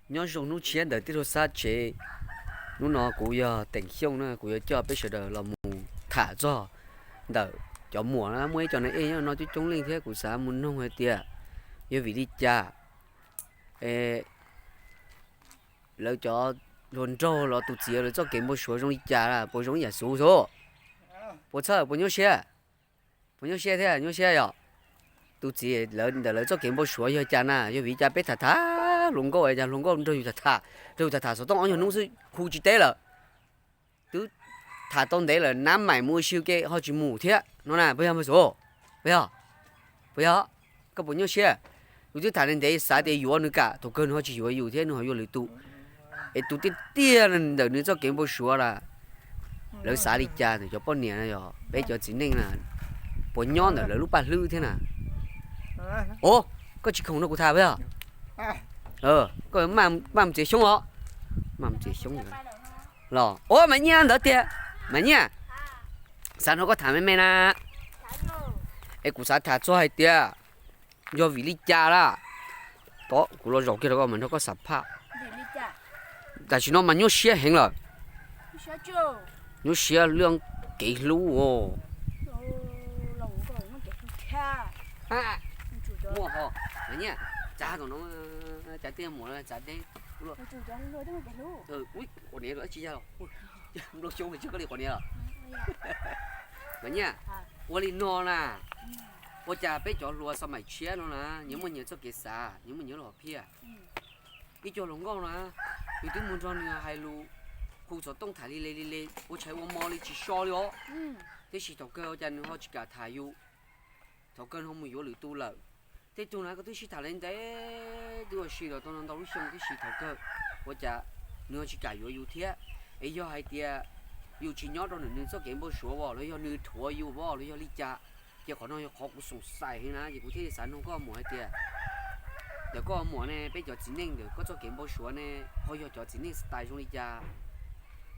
Nyob zoo hnub tshiab ntawm tij laug Xab tsev. Hnub no kuv yog Teem Xyooj na, kuv yuav coj peb sawv daws los mus tham txog ntawm cov muam na. Muaj ib co nas ej nyob no coob coob leej thiab, kuv xav mus noog hais tias yog vim li cas es lawv cov hluas nraug los tus txiv lawv txoj kev npau suav zoo li cas, puas zoo ib yam xwb xwb? Puas txhawj, puas nyuaj siab? Puas nyuaj siab thiab? Nyuaj siab yom? Tus txiv lawv ntawm lawv txoj kev npau suav yog cas na? Yog vim li cas peb tham tham hluas nkauj es cas hluas nkauj nrog yus tham tham, nrog yus tham tham xov tooj ob nyuag hnub xwb hu tsis teb lawm. Twb tham tau ntev lawm, nab maim mus ua si ke ho tsis mus thiab no na, puas yog npawg Xus? Puas yog? Puas yog? Koj puas nyuaj siab? Yus twb tham ntev ntev xav tias yuav nws kam, thaum kawg nws ho tsis yuav yus thiab nws ho yuav lwm tus. Es tus tiag tiag ntawm nws txoj kev npau suav las, lawv xav li cas ntawm cov poj niam na, yog peb cov txiv neej na, puas nyob ntawm lawv lub paj hlwb thiab na? Ov, koj tsis khoom nrog kuv tham puas yog? Maj mus txiav xyoob os. Maj mus txiav xyoob los. Ov, Maiv Nyiaj ntawd tiag. Maiv Nyiaj, xav nrog koj tham me me na. Es kuv xav tham txog hais tias yog vim li cas lawm. Tod kuv los zaum kiag rau koj mas nrog koj xam phaj. Tam sim no mas nyuaj siab heev lawm. Nyuaj siab lub kev hlub os. Muaj ho, Maiv Nyiaj, txav tom no, txav tej muam txav deb. Ua niam los tsis yog, nplooj xyoob tsis koj li quav niam los. Maiv Nyiaj, ua li no na, ua cas peb cov hluas xov maim tshiab no na, nyias muaj nyias txoj kev xav, nyias muaj nyias lub hom phiaj. Ib co hluas nkauj na, yus twb mus nrog nws hais lus, hu xov tooj tham li le li le, ua tshais ua hmo li tsis so li os. Tiam sis thaum kawg ua cas nws ho tsis kam tham yus, thaum kawg nws ho mus yuav lwm tus lawm. Tej tug na koj twb sib tham li ntev, twb ua si los tau ntau lub xyoo, tiam sis thaum kawg ua cas nws ho tsis kam yuav yus thiab. Es yog hais tias yus tsis nyob rau ntawm nws txoj kev npau suav os, los yog nws rhuav yus os, los yog li cas? Ces qhov no yog qhov kuv xoom xais heev na, ces kuv thiaj li xav nug koj muam hais tias, ntawm koj muam ne, peb cov txiv neej ntawm koj txoj kev npau suav ne, ho yog cov txiv neej style zoo li cas?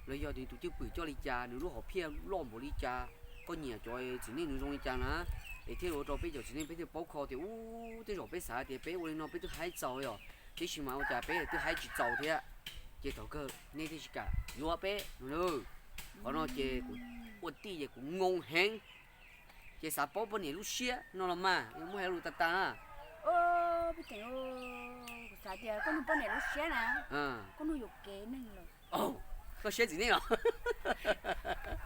Los yog nws tus cwj pwm coj li cas, nws lub hom phiaj loj npaum li cas, koj nyiam cov txiv neej nws zoo li cas na? Es thiaj ua rau peb cov txiv neej peb thiaj paub kho tias ub, tej zaum peb xav tias peb ua li no peb twb haib txaus yom, tiam sis mas ua cas peb twb haib tsis txaus thiab. Ces thaum kawg nej thiaj tsis kam yuav peb no. Qhov no ces kuv ua tij ces kuv ngoo heev. Ces xav paub poj niam lub siab no los mas, muaj hais lus tas tas na. Kuv xav tias koj nug poj niam lub siab na, koj nug yuam kev neeg lawm. Koj siab txiv neej los?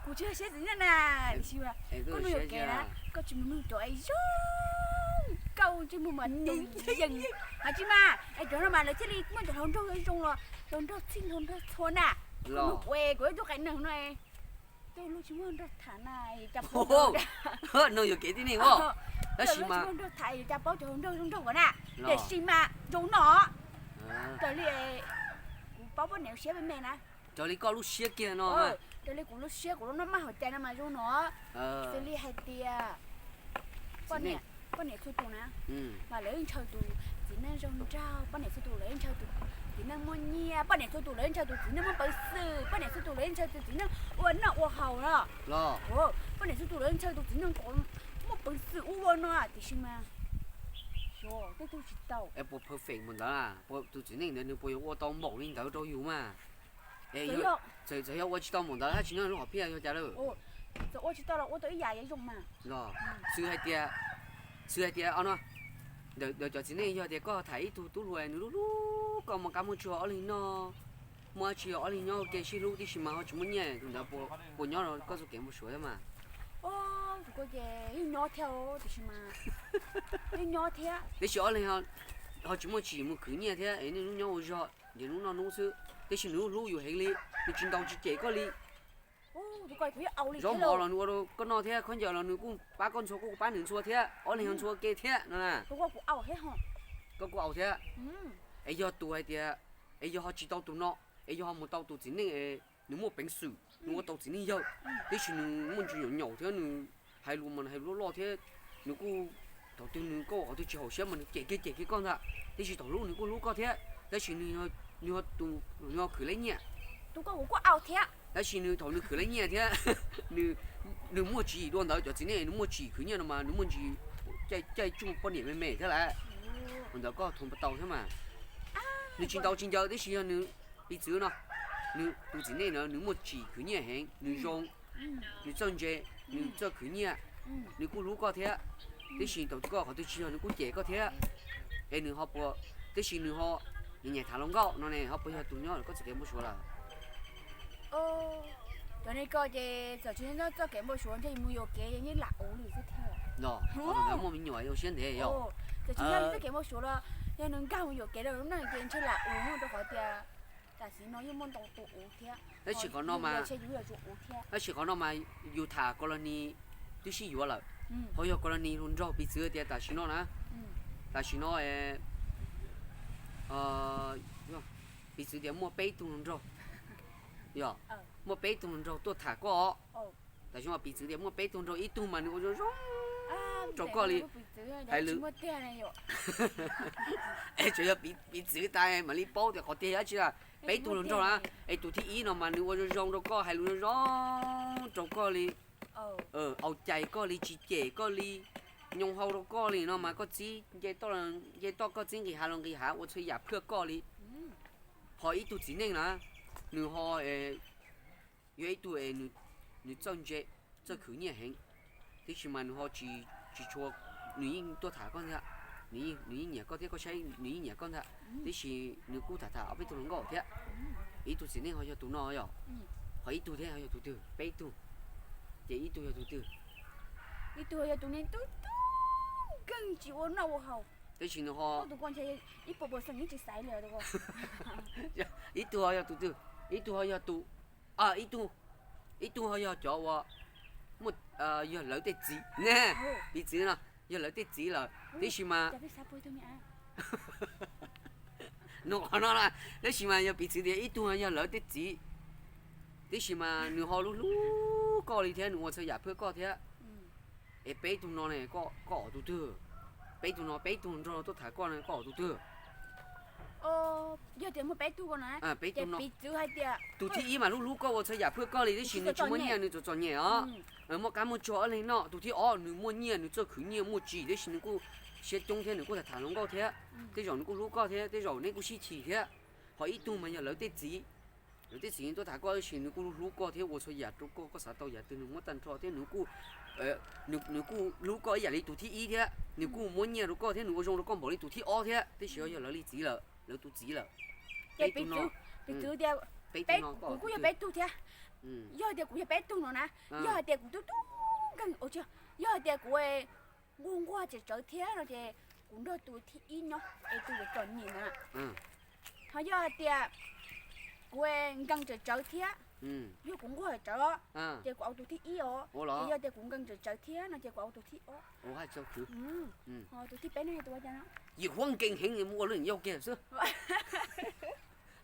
Kuv tsis yog siab txiv neej na, tiam sis koj nug yuam kev na, koj tsis mus nug cov es zoo nkauj ntsej muag mas yeej, hais tsis mas es cov no mas lawv thiaj li muaj cov hluas nraug zoo los, hluas nraug txhij hluas nraug txhua na. Koj nug kuv es kuv ib tug qee neeg no, tej lub tsis muaj nraug tham na, cas nug yuam kev tib neeg os. Tab sis mas nraug tham cas paub cov hluas nraug zoo nraug kom na. Tiam sis mas zoo no, raws li kuv paub poj niam siab me me na, raws li koj lub siab kiag no, raws li kuv lub siab kuv lub noj maj hauv cai no mas zoo no. Xws li hais tias poj niam txhua tus na, mas lawv yeej ntshaw tus txiv neej zoo nraug, poj niam txhua tus lawv yeej ntshaw tus txiv neej muaj nyiaj, poj niam txhua tus lawv yeej ntshaw tus txiv neej muaj peev xwm, poj niam txhua tus lawv yeej ntshaw tus txiv neej ua noj ua haus no. Poj niam txhua tus lawv yeej ntshaw tus txiv neej kom muaj peev xwm ua ua no, tiam sis mas tej tug tsis tau. Puas perfect npaum ntawd? Tus txiv neej ntawd nws puas yuav ua tau npaum li ntawd rau yus mas? Txawm yog ua tsis tau npaum ntawd tab sis nyob lub hom phiaj yog cas lawm? Txawm ua tsis tau los ua tau ib yam zoo mas. Xws hais tias, xws hais tias no, ntawm cov txiv neej yog tias koj tham ib tug tub hluas nws hlub hlub koj mos qab muaj tsuag ob leeg noj, muaj dab tsi ob leeg nyob ua ke sib hlub tib si mas ho tsis muaj nyiaj, tus ntawd puas nyob rau koj txoj kev npau suav thiab mas? Tus ko ces yeej nyob thiab tiam sis mas, yeej nyob thiab tiam sis ob leeg ho tsis muaj tsim mus khwv nyiaj thiab es nej hnub nyob ua zog nrhiav hnub noj hnub xwb, tiam sis nws hlub yus heev li, nws tsis ntaus tsis cem koj li. Zaub mov los nws ua rau koj noj thiab, khaub ncaws los nws kuj pab koj ntxhua, koj kuj pab nws ntxhua thiab, ob leeg ho ntxhua ke thiab no na. Koj kuj au thiab. Es yog tus hais tias, es yog ho tsis tau tus no, es yog ho mus tau tus txiv neej es nws muaj peev xwm, nws ua tau txiv neej yawg, tiam sis nws muaj ntsis nyaum nyaum thiab nws hais lus mas hais lus loj loj thiab, nws kuj, thaum twg nws koj ua qhov twg tsis haum siab mas nws cem kiag cem kiag koj ntag, tiam sis thaum hlub nws kuj hlub koj thiab, tab sis nws, nws ho tus, nws ho khwv lab nyiaj. Tus ko kuv kuj au thiab. Tab sis nws thaum nws khwv lab nyiaj thiab, nws, nws muaj tswv yim dua ntawd, cov txiv neej nws muaj tswv yim khwv nyiaj no mas nws muaj ntsis caij tsuj poj niam me me thiab lawm. Ua ntawd koj thuam pa tau thiab mas. Nws tsis ntaus tsis ncaws tab sis yog nws, piv txwv no, nws tus txiv neej no nws muaj tsim khwv nyiaj heev, nws zoo, nws txawj ntse, nws txawj khwv nyiaj, nws kuj hlub koj thiab, tab sis thaum koj qhov twg tsis yog nws kuj cem koj thiab. Es nws ho puas, tab sis nws ho nyiam tham hluas nkauj no ne, ho puas yog tus nyob koj txoj kev npau suav lawm? Cov ne ko ces txawm tsis yog txoj kev npau suav ntshe mus yuam kev yeej lam ua li xwb thiab. Los, qhov ntawd muaj me nyuam ua siab ntev yog. Txawm tsis yog txoj kev npau suav los yog nws nkag mus yuam kev rau lub neej ces ntshe lam ua rau qhov tias tam sim no yeej muaj ntau tus ua thiab. Tab sis qhov no mas, tab sis qhov no mas yus tham kos los ni twb sib yuav lawm, ho yog kos los ni hluas nraug piv txwv tias tam sim no na, tam sim no piv txwv tias muaj peb tug hluas nraug, yog, muaj peb tug hluas nraug tuaj tham koj. Tam sim no piv txwv tias muaj peb tug hluas nraug, ib tug mas nws ua zoo zoo rau koj li, hais lus, es tsuas yog piv txwv tas mam li paub tias qhov tiag yog dab tsi na. Peb tug hluas nraug na, es tus thib ib no mas nws ua zoo zoo rau koj, hais lus zoo zoo rau koj li, au cais koj li, tsis cem koj li, nyoo hau rau koj li no mas koj txib nce toj koj txib nqis hav los nqis hav ua txhua yam phwj koj li. Ho ib tug txiv neej na, nws ho yog ib tug es nws txawj ntse, txawj khwv nyiaj heev, tiam sis mas nws ho tsis tshua, nws yeej tuaj tham koj ntag, nws yeej nyiam koj thiab, koj saib nws yeej nyiam koj ntag, tiam sis nws kuj tham tham ob peb tug hluas nkauj thiab. Ib tug txiv neej ho yog tus no yog, ho ib tug thiab ho yog tus twg? Peb tug, ces ib tug yog tus twg? Ib tug yog tus neeg tub tub nkeeg tsis ua noj ua haus, tiam sis nws ho ib puas puas xees yeej tsis xaiv li. Ib tug ho yog tus twg? Ib tug ho yog tus, ib tug, ib tug ho yog cov uas muaj, yog lawv tej txiv ne, piv txwv no, yog lawv tej txiv lawm tiam sis mas no qhov no na, tiam sis mas yog piv txwv tias ib tug yog lawv tej txiv, tiam sis mas nws ho hlub hlub koj li thiab nws ua txhua yam phwj koj thiab. Es peb tug no ne, koj ob tus twg? Peb tug no, peb tug nrog tuaj tham koj no koj ob tus twg? Yog tias muaj peb tug ko na, peb tug no, piv txwv hais tias tus thib ib mas hlub hlub koj ua txhua yam phwj koj li tiam sis nws tsis muaj nyiaj, nws txom txom nyem os, muaj qab muaj tsug ob leeg noj. Tus thib ob nws muaj nyiaj, nws txawj khwv nyiaj muaj tsim tiam sis nws kuj siab coob thiab nws kuj tham tham hluas nkauj thiab, tej zaum nws kuj hlub koj thiab tej zaum nej kuj sib chim thiab. Ho ib tug mas yog lawv tej txiv, lawv tej txiv tuaj tham koj tiam sis nws kuj hlub koj thiab ua txhua yam rau koj, koj xav tau yam twg nws muab tag nrho thiab nws kuj, nws kuj hlub koj ib yam li tus thib ib thiab, nws kuj muab nyiaj rau koj thiab nws ua zoo rau koj npaum li tus thib ob thiab tiam sis yog lawv li txiv lawm, lawv tus txiv lawm. Peb tug no, peb tug no kuv kuj yog peb tug thiab. Yog hais tias kuv yog peb tug no na, yog hais tias kuv tub tub nkeeg, yog hais tias kuv nquag nquag tsawv tsawv thiab no ces kuv nrog tus thib ib nyob es tus txom nyem na. Ho yog hais tias kuv nkeeg tsawv tsawv thiab, yog kuv nquag tsawv, ces kuv au tus thib ib os. Yog tias kuv nkeeg tsawv tsawv thiab no ces kuv au tus thib ob. Tus thib peb no yog tus ua cas no? Yim Huab nkeeg heev mus ua lawv niam yau kiag xwb.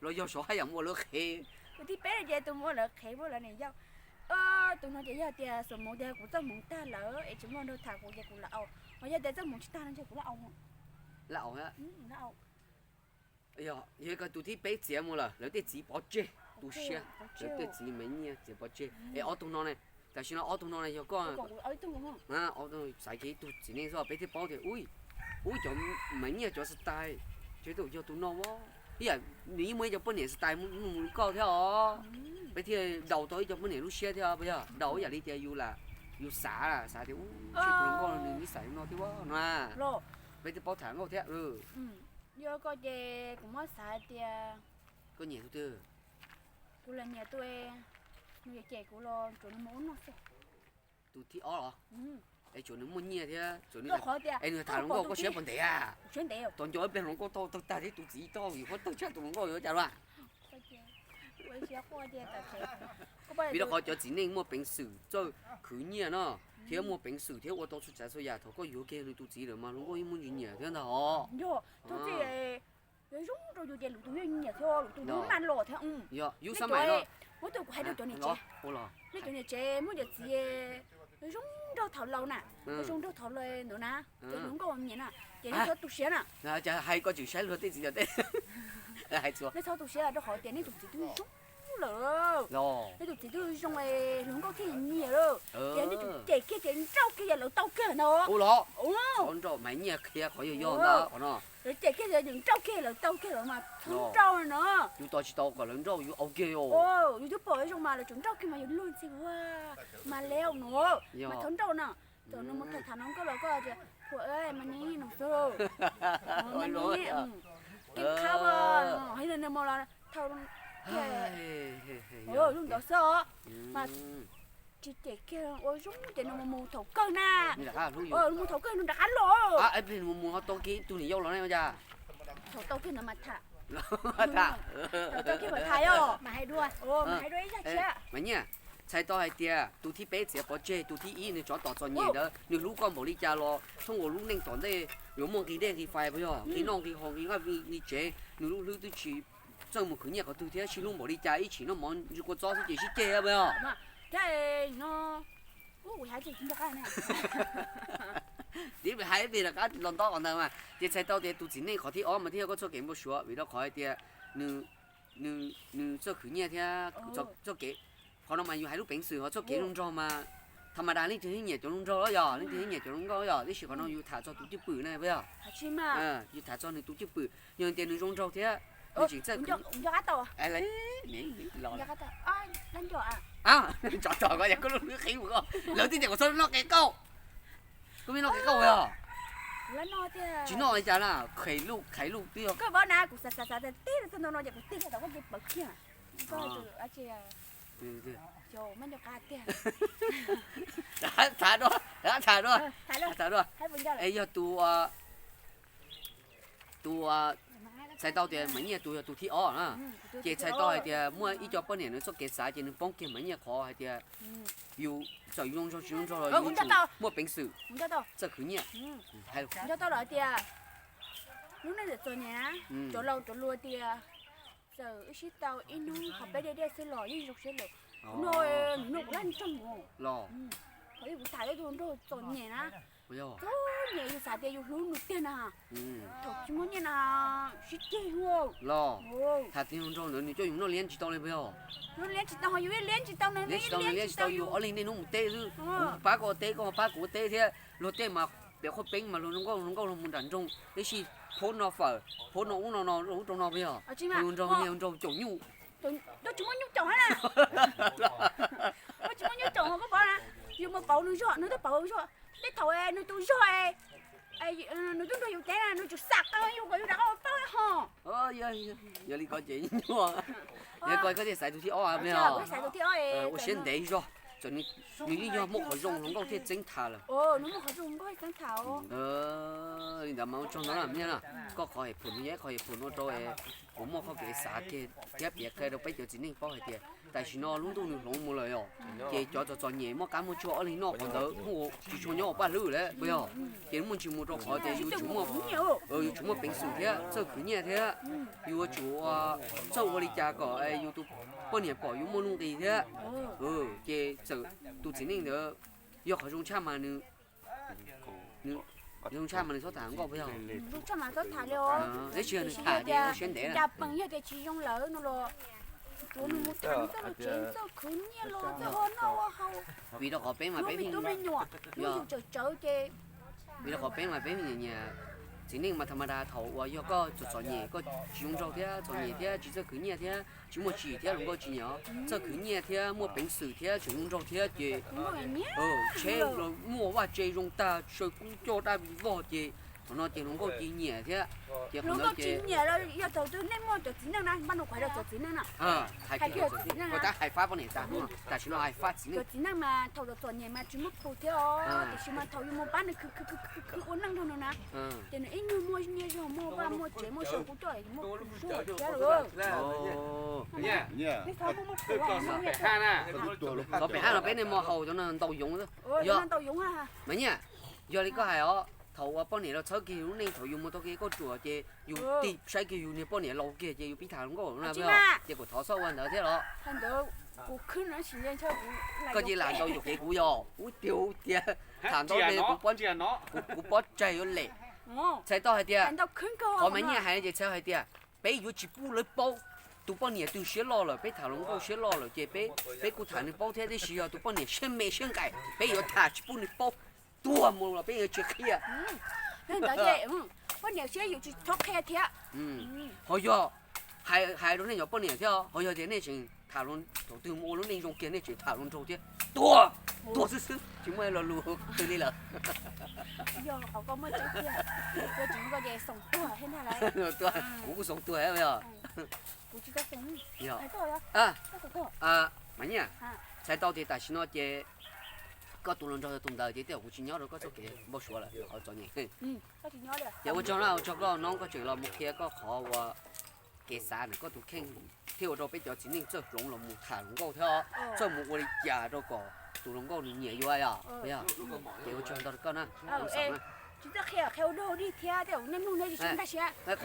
Los yog xyov haj yam mus ua lawv qhev. Tus thib peb no ces tus mus ua lawv qhev, mus ua lawv niam yau. Tus no ces yog tias xuas hmoov tias kuv txoj hmoov tag lawm es tsis muaj nrog tham kuv ces kuv lam au. Ho yog tias txoj hmoov tsis tag no ces kuv lam au. Lam au. Yog ko tus thib peb txiav mus lawm, lawv tej txiv pov tseg, tu siab, lawv tej txiv me nyiaj txiav pov tseg. Es ob tug no ne, tam sim no ob tug no ne yog koj, xaiv kiag ib tug txiv neej xwb peb thiaj paub tias ub, cov me nyiaj cov style, ces tus yog tus no as. Ib yam nws yeej muaj ib co poj niam style mus li koj thiab os. Peb thiaj daus tau ib co poj niam lub siab thiab, puas yog? Daus ib yam li tias yus lam, yus xav, xav tias ub, tus hluas nkauj no nws niv xais no thiab no. Peb thiaj paub tham nkauj thiab. Yog koj ces kuv muab xav hais tias koj nyiam tus twg? Kuv lam nyiam tus, nws cem kuv los tsuav nws mus ua noj xwb. Tus thib ob los? Es tsuav nws muaj nyiaj thiab, es nws tham hluas nkauj koj siab puas ntev? Tos nco ib pliag hluas nkauj tau tawg tag thiab tus txiv tau, yus huab tawg tshaj tus hluas nkauj yuav cas lawm. Vim rau qhov cov txiv neej muaj peev xwm txawj khwv nyiaj no, thiab muaj peev xwm thiab ua tau txhua tsav txhua yam, thaum koj yuav kiag nws tus txiv lawm mas hluas nkauj yeej muaj ntsis nyiam thiab ntag os. Yog zoo rau yus ces lwm tus yeej nyiam thiab, lwm tus nws maj los thiab. Yog yus xab maim no, muab tus kuv hais rau cov niam tsev, nej cov niam tsev muaj cov txiv zoo nraug thaum laus na, zoo nraug thaum laus ntawd na, ces hluas nkauj nyiam na, ces nej txhob tu siab na. Cas hais koj tseem saib luag tej txiv cov teb, hais txhua, nej txhob tu siab rau qhov tias nej tus txiv twb zoo lawm. Nej tus txiv twb zoo es hluas nkauj thiaj nyiam lawm. Ces nej tus cem kiag ces nrauj kiag yam lawv tau kiag no. Ua los, nrauj mas nyiaj qhia qhov yog yog ntag qhov no. Lawv cem kiag, lawv nrauj kiag, lawv tau kiag lawv mas txhob nrauj no. Yus tos tsis tau kom lawv nrauj yus au kiag os. Yus twb pom zoo mas lawv tseem nrauj kiag mas yus luag ntxhi ua mas leo no, mas txhob nrauj no. Thaum nws mus tham tham no koj los koj tias, Phuam, mas neb no xwb, mas neb keeb qhab, hais li no mas los thaum lub ntawd xwb os. Mas tsis cem kiag ua zoo ces nws mus mus thaum kawg na. Mus thaum kawg nws rov qab los. Mus mus ho tau kiag ib tug niam yau los ne cas. Thaum tau kiag ntawd mas tham. Thaum tau kiag mas tham os, mas hais dua, mas hais dua ib zaj tshiab. Mas Nyiaj, txhais tau hais tias tus thib peb txiav pov tseg, tus thib ib nws tsov tom txom nyem ntawd, nws hlub koj npaum li cas los thoob nkaus lub neej tom ntej yuav muaj nqi dej nqi fais puas yog, nqi noj nqi haus nqi vaj nqi tsev, nws lub hlwb twb tsis txawj mus khwv nyiaj qhov twg thiab sib hlub npaum li cas ib chim noj mov ntsw kua txob xwb ces sib ceg puas yog? Thiab no, ub, kuv hais tsis nco qab ne. Tiv hais ib pliag rov qab los ntob qhov ntawd mas ces txhais tau tias tus txiv neej qhov thib ob mas thiaj yog koj txoj kev npau suav vim rau qhov hais tias nws, nws txawj khwv nyiaj thiab txoj kev, qhov no mas yus hais lub peev xwm ho txoj kev zoo nraug mas tha ma das leej twg thiaj nyiam cov zoo nraug los yog leej twg thiaj nyiam cov zoo nkauj yog, tiam sis qhov no yus tham txog tus cwj pwm na puas yog? Yus tham txog nws tus cwj pwm, yog tias nws zoo nraug thiab nws tseem txawj khwv Tsov tom ko yog koj lub hlwb qhib mus ko, lawv twb tias kuv txhob noj qe qauj. Koj pheej noj qe qauj yog? Tsis noj li cas na, qhe luj qhe luj twb yog. Koj paub na, kuv xav xav xav tib txog ntawm no ces kuv tig rau tom koj ces pawv kiag. Tham dua, tham dua, tham dua. Es yog tus, tus txhais tau tias Maiv Nyiaj tus yog tus thib ob na, ces txhais tau hais tias muaj ib co poj niam nws txoj kev xav ces nws poob kiag Maiv Nyiaj qhov hais tias yus txawm yus zoo nraug tsis zoo nraug los yus tsum muaj peev xwm, txawj khwv nyiaj. Nco tau lawm tias lub neej txom txom nyem na, cov laus cov luag tias txawm wb sib tau ib hnub qhov peb dej dej xwb los yeej zoo siab lawm. Kuv no, nws no kuv laj nroog los, qhov ib kuv tham ib tug nraug txom nyem na, txom nyem yus xav tias yus hlub nws tiag na, thaum tsis muaj nyiaj na sib ceg los. Tham tias nraug ntawd nws coj yus noj liab tsis tau li puas yog? Liab tsis tau, yus liab tsis tau, liab tsis tau, yus ob leeg niaj hnub mus teb xwb, kuv pab koj ua teb koj pab kuv ua teb thiab luag tej mas piav qhuab peeb mas luag zoo nkauj zoo nkauj luag mus nram nroog tab sis phab no fawm, phab no ub no no ub rau no puas yog? Nraug niag nraug caum nyuj. Tsis muaj nyuj caum na, tsis muaj nyuj caum koj pom na, yus mus pauv nws zog nws twb pauv zog, tej thaum nws tus zog nws twb nrog yus teb na nws tseem xam qw yus kom yus rov qab ua paub ho. Yog li ko ces nyuaj, yog ko koj thiaj xaiv tus thib ob puas yog? Ua siab ntev zog, txawm nws yeej yog muaj qhov zoo hluas nkauj thiaj txeeb tham lawm. Li ntawd mas ua tsaug ntau na, koj qhov hem phum no yog ib qhov hem phum no rau kuv muaj qhov kev xav kiag thiab piav qhia rau peb cov txiv neej paub hais tias tam sim no lub ntuj nws hloov mus lawm yom, ces cov txom txom nyem muaj qab muaj tshuaj ob leeg noj qhov ntawd tsis tshua nyob hauv paj hlwb lawm puas yog? Ces muaj ntsis mus rau qhov tias yus tsum muaj, yus tsum muaj peev xwm thiab txawj khwv nyiaj thiab yus yuav tsum txawj ua li cas kom yus tus poj niam pom yus muaj nuj nqis thiab. Ces txawm tus txiv neej ntawd yog qhov zoo tshaj mas nws, zoo tshaj mas nws txhob tham hluas nkauj puas yog? Tab sis nws tham ces ua siab ntev na. Vim rau qhov peb mas peb vim rau qhov peb mas peb nyiam nyiam txiv neej mas tha ma da thaum uas yog koj txom txom nyem koj tsis zoo nraug thiab txom nyem thiab tsis txawj khwv nyiaj thiab tsis muaj tsim thiab hluas nkauj tsis nyiam, txawj khwv nyiaj thiab muaj peev xwm thiab tseem zoo nraug thiab ces tsheb los muaj vaj tse zoo tag saw kub coj dab vog ces thaum no ces hluas nkauj ces nyiam thiab. Ces hluas nkauj ces nyiam los yog thaum twg nej muaj cov txiv neej na, npaj no kuv hais rau cov txiv neej na, hais kiag cov txiv neej, kuv tab hais fab poj niam tas hnub no, tam sim no hais fab txiv neej. Cov txiv neej mas thaum txom txom nyem mas tsis muaj qus thiab os, tiam sis mas thaum yus mus pab nws khwv khwv khwv ua neej nrog nws na, ces nws ib nyuag muaj nyiaj zog muaj vaj muaj tsev muaj saw kub coj muaj qus zog thiab lawm. Qhov pem haj no peb nej muaj haus cov no ntau yoov. Yog, mas nyiaj, yog li koj hais os, thaum uas poj niam los txhawb kiag yus lub neej thaum yus mus tau kiag koj ruam ces yus tig saib kiag yus niag poj niam laus kiag ces yus pib tham hluas nkauj na, ces kuv thov txhob ua ntawd thiab los. Koj cia lam ntau yus qev kuv yog ub tiag ub tiag, tham ntau kuv pob tsaig yuav lem. Txhais tau hais tias qhov mas nyiaj hais ces txhais hais tias peb yuav tsis pub lawv paub tus poj niam twg siab loj lawm, peb tham hluas nkauj siab loj lawm ces peb, peb kuj tham nws paub thiab, tiam sis yog tus poj niam siab me siab nqaim peb yuav tham tsis pub nws paub, tuag mus los peb yuav tsis qhia. Poj niam siab yus tsis txhob qhia thiab. Ho yog hais rau nej cov poj niam thiab, ho yog tias nej tseem tham, thaum twg mus ua lub neej zoo kiag nej tseem tham hluas nraug thiab, tuag, tuag xwb xwb tsis muaj lo lus twg li lawm. Kuv kuj xoom tuag os. Mas Nyiaj, txhais tau tias tam sim no ces koj tus hluas nraug yog tus ntawd ces tej zaum kuv tsis nyob rau koj txoj kev npau suav lawm qhov txom nyem. Ces ua tsaug na, ua tsaug koj no koj tseem los mus qhia koj qhov uas kev xav ntawm koj tus kheej thiab ua rau peb cov txiv neej txawj hloov los mus tham hluas nkauj thiab txawj mus ua li cas rau kom tus hluas nkauj nws nyiam yuav yom. Ces ua tsaug ntau rau koj na. Qhov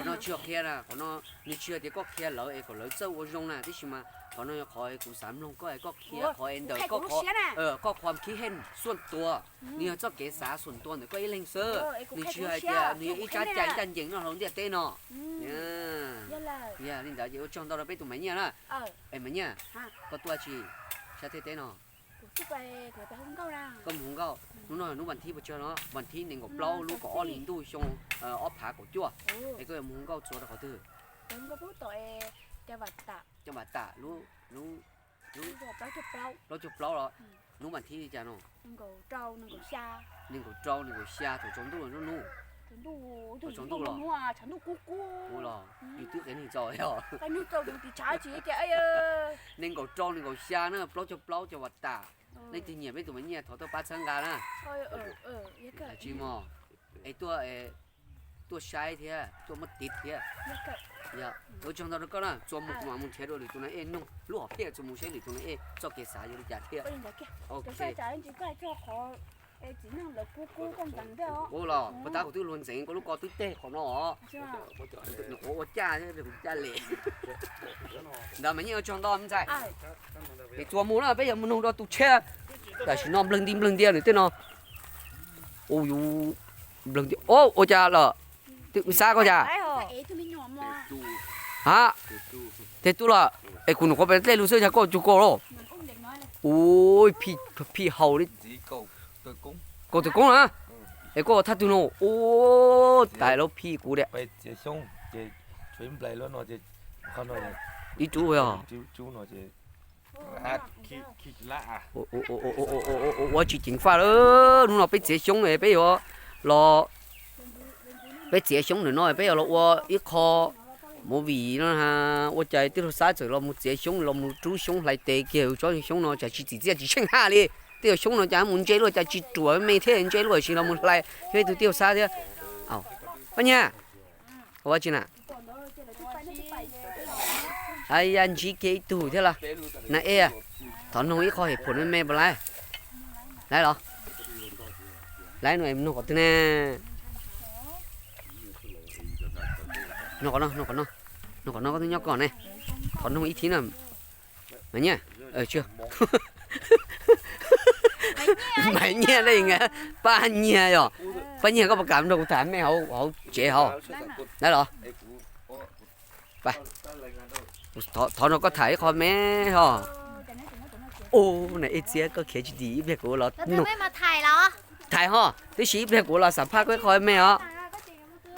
no tsis yog qhia na, qhov no nws tsis yog tias koj qhia lawv es kom lawv txawj ua zoo na, tab sis mas qhov no yog qhov kuv xav mloog koj es koj qhia qhov es ntawm koj qhov khib hej xuam tua, nws yog txoj kev xav xuam tua ntawm koj ib leeg xwb, nws tsis hais tias nws yog ib tsab cai ncaj ncees nyob hauv ntiaj teb no. Yog li ntawd ces ua tsaug ntau rau peb tus Maiv Nyiaj na. Es Maiv Nyiaj, koj tuaj tsis sab teb teb no? Koj mus hu nkauj, hnub no hnub vas thib puas tsawg no? Vas thib nees nkaum plaub lub kaum ob hli ntuj xyoo ob phav kaum cuaj. Es koj yuav mus hu nkauj txua rau qhov twg? Coj npam tam lub, lub plaub caug plaub los hnub vas thib li cas no? Nees nkaum rau nees nkaum xya thaum tsaus ntuj los nruab hnub? Tsaus ntuj los? Ua los yus twb qias neeg txaus os. Nees nkaum rau nees nkaum xya na, plaub caug plaub coj npam tam. Leej twg nyiam peb tus Maiv Nyiaj thov tuaj pab txhawb nqa na. Tsis mos, es tuaj, tuaj saib thiab tuaj muab tiv thiab. Ua tsaug ntau rau koj na, txua mus kuv mam mus nrhiav dua lwm tus nas ej noog lub hom phiaj, txua mus saib lwm tus nas ej txoj kev xav yuav li cas thiab. Ua los puag ta kuv twb luag ntxeev koj lub ko twb teg qhov no os. Nws qhuav ua caj thiab kuv caj les. Ntawd mas yeej ua tsaug ntau me ntxhais. Es txua mus na, peb yuav mus noog rau tus tshiab. Tam sim no nplawg nti nplawg ntias nws tej no. Ua yus nplawg nti, ua cas lawm? Twb xav koj cas? Ha, tes tu lawm. Es kuv nws qhuav pem dlej lug xwb cas koj cug koj los? Ui, phij haus li. Kaus tawm koob na. Es koj ua thaj twg no? Ua tais lub phij kuv diam. Ib rub yog ua tsis ceev faj lawm. Hnub no peb txiav xyoob peb yuav los, peb txiav xyoob ntawm no peb yuav los ua ib qho movie no. Ua cas tij laug Xab txawm los mus txiav xyoob los mus rub xyoob hlais tes kiag tsob xyoob no cas tsis txim txiaj tsis tsheej haj li. Tej yog xyoob no cas mus ntse luaj cas tsis ruam me thiab ntse luaj tsis los mus hlais yog ib tug tij laug Xab thiab. Pab Nyiaj, ua tsi na? Ya ntsib kiag ib tug thiab los? Na ej, thov noog ib qho hem phum me me puas laib? Laib los? Laib no noog qhov twg ne? Noog qhov no, noog qhov no, noog qhov no koj twb nyob koj ne. Thov noog ib thib na. Maiv Nyiaj, Maiv Nyiaj ne, Pab Nyiaj yog, Pab Nyiaj koj puas kam nrog kuv tham me hauv tsev hauv? Laib los? Thov nrog koj tham ib qho me hos. Ua na ej txiab koj khiav tsis dim ib pliag kuv los. Tham hos, tib si ib pliag kuv los xam phaj koj ib qho me os.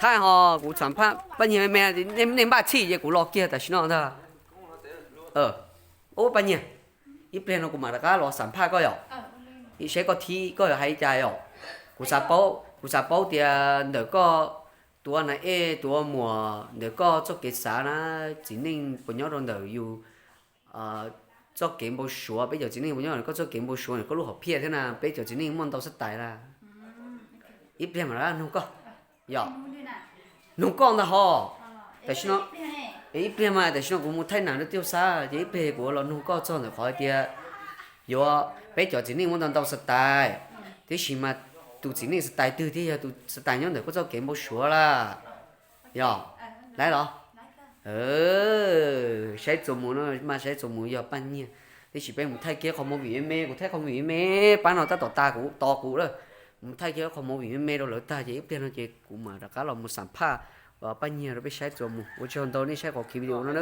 Thaij hos kuv xam phaj Pab Nyiaj me me, nej npaj txhij ces kuv los kiag tam sim no ntag. Ub Pab Nyiaj, ib pliag no kuv mam rov qab los xam phaj koj yom. Saib koj thib koj yuav hais li cas yom. Kuv xav paub, kuv xav paub tias ntawm koj tus ua nas ej tus ua muam ntawm koj txoj kev xav na, txiv neej puas nyob rau ntawm yus txoj kev npau suav, peb cov txiv neej puas nyob ntawm koj txoj kev npau suav ntawm koj lub hom phiaj thiab na, peb cov txiv neej muaj ntau xab tais na. Ib pliag mam rov qab noog koj yom. Noog koj ntag hos. Tam sim no, ib pliag mas tam sim no kuv mus thaij nam rau tij laug Xab ces ib pliag kuv los noog koj txog ntawm qhov tias yuav peb cov txiv neej muaj ntau ntau xab tais, tiam sis mas tus txiv neej xab tais twg thiaj yog tus xab tais nyob ntawm koj txoj kev npau suav lawm. Yog, laib los? Saib txuas mus no mas saib txuas mus yog Paj Nyiag, tiam sis peb mus thaij kiag qhov movie me me, kuv thaij qhov movie me me, pab no tab tom tas kuv tos kuv lawm. Mus thaij kiag qhov movie me me rau lawv tag ces ib pliag no ces kuv mam rov qab los mus xam phaj Paj Nyiag rau peb saib txuas mus. Ua tsaug ntau nej saib qhov kiv video no na.